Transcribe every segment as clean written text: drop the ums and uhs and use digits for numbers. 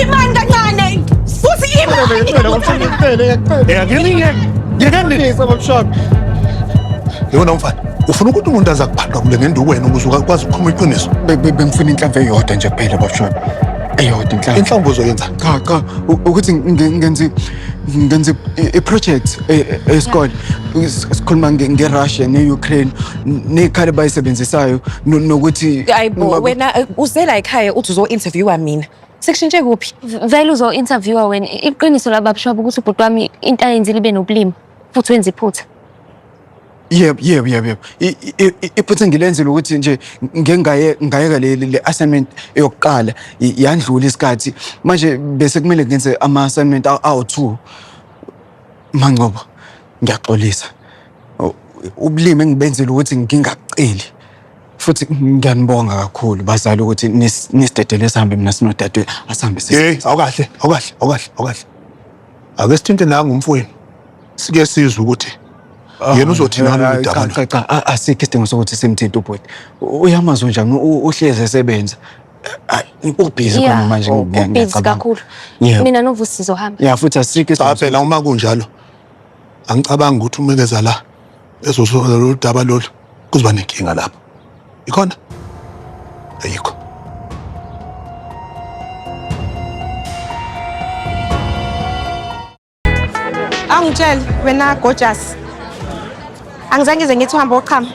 Imani kancane. Futhi imani. Yona mfana, ufuna ukuthi umuntu aza kuphandwa kule ngenduku wena ukuze ukwazi ukukhuluma iqiniso. Bengifuna inhlamvu eyodwa nje kuphela bafshona. Eyodwa inhlamvu. Inhlamvu uzoyenza. Cha cha ukuthi ngenze ngenze i-project esikole sikhuluma nge-Russia ne-Ukraine ney'khali abayisebenzisayo nokuthi Hayibo wena uze la ekhaya uthi uzo-interviewa mina. Sekushintshe kuphi? Vele uzo-interviewa wena. Iqiniso la babshop ukuthi ubhuti wami into ayenzile ibe nobulima futhi wenza iphutha. Yebo yebo yebo yebo. Iphutha engilenzile ukuthi nje ngeke ngaye ngayeka le le assignment eyokuqala yandlula isikhathi. Manje bese kumele ngenze ama assignment awu-2. Mangcobo ngiyaxolisa. Ubulimi engibenzile ukuthi ngingakuceli. Futhi ngiyanibonga kakhulu bazali ukuthi nisidedele sihambe mina sinodadewethu asihambe sisi. Hey, awukahle, awukahle, awukahle, awukahle. Ake sithinte nangu umfowenu. Sike sizwe ukuthi yena uzothini ngalolu Cha daba lo. cha cha asikho isidingo sokuthi simthinte ubhuti. Uyamazi unjani uhlezi esebenza. Ubhizi khona manje ubhizi ngiyacabanga. kakhulu. Yebo. Mina noVusi sizohamba. Ya futhi asikho Cha isidingo. phela uma kunjalo angicabangi ukuthi umekeza la ezosola lolu daba lolu kuzoba nenkinga lapho. Ikhona? Ayikho. Angitshele wena gorgeous. Angizange ngize ngithi uhamba ochama.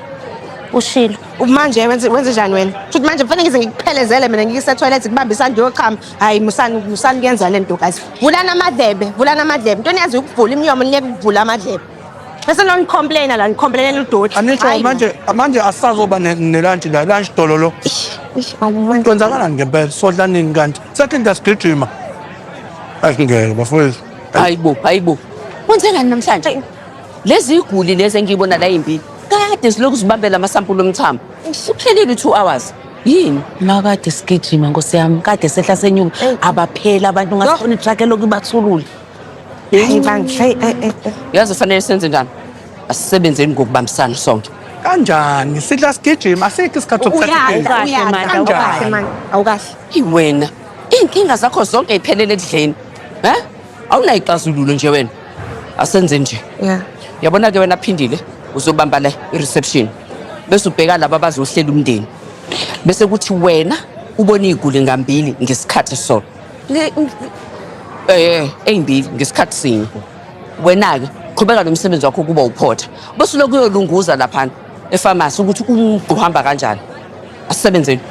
Ushilo. Manje wenze wenze njani wena? Futhi manje kufanele ngize ngikuphelezele mina ngikuse toilet ngibambe isandla uyochama. Hayi musani musani kuyenza le nto guys. Vulana amadlebe, vulana amadlebe. Into niyazi ukuvula imilomo niyeke ukuvula amadlebe. Bese noni-complaina la ni-complainela udoti. Anisho Hayi, manje manje asisazoba nelantshi la lunch dololo. Kwenzakalani ngempela sodla nini kanti? Sethi sigijima. Asingeke bafowethu. Hayibo, hayibo. Kwenzekani namhlanje? Lezi iguli lezi engiyibona la yimbili. Kade silokhu sibambela amasampula omthamo. Kuphelile u2 hours. Yini? Makade sigijima nkosi yami, kade sehla senyuka. Abapheli abantu ngasifuna itruck elokhu ibathulule. Hayi bandla, hey hey hey. Yazi fanele senze njani? Asisebenzeni ngokubambisana sonke. Kanjani? Sidla sigijima asikho isikhathi sokuthatha Uyadla, ikhefu. uyadla, Mandla, awukahle man, awukahle. Iwena. Inkinga zakho zonke iphelele ekudleni. He? Awunayixazululo nje wena. Asenze nje. Yeah. Yabona ke wena Phindile uzobamba la i-reception. Bese ubheka laba abazohlela umndeni. Bese kuthi wena ubone iguli ngambili ngesikhathi esisodwa. Eyimbili ngesikhathi sinye. Wena ke qhubeka nomsebenzi wakho kuba uphotha. Bese lokhu uyolunguza laphana efamasi ukuthi umgqo uhamba kanjani. Asisebenzeni.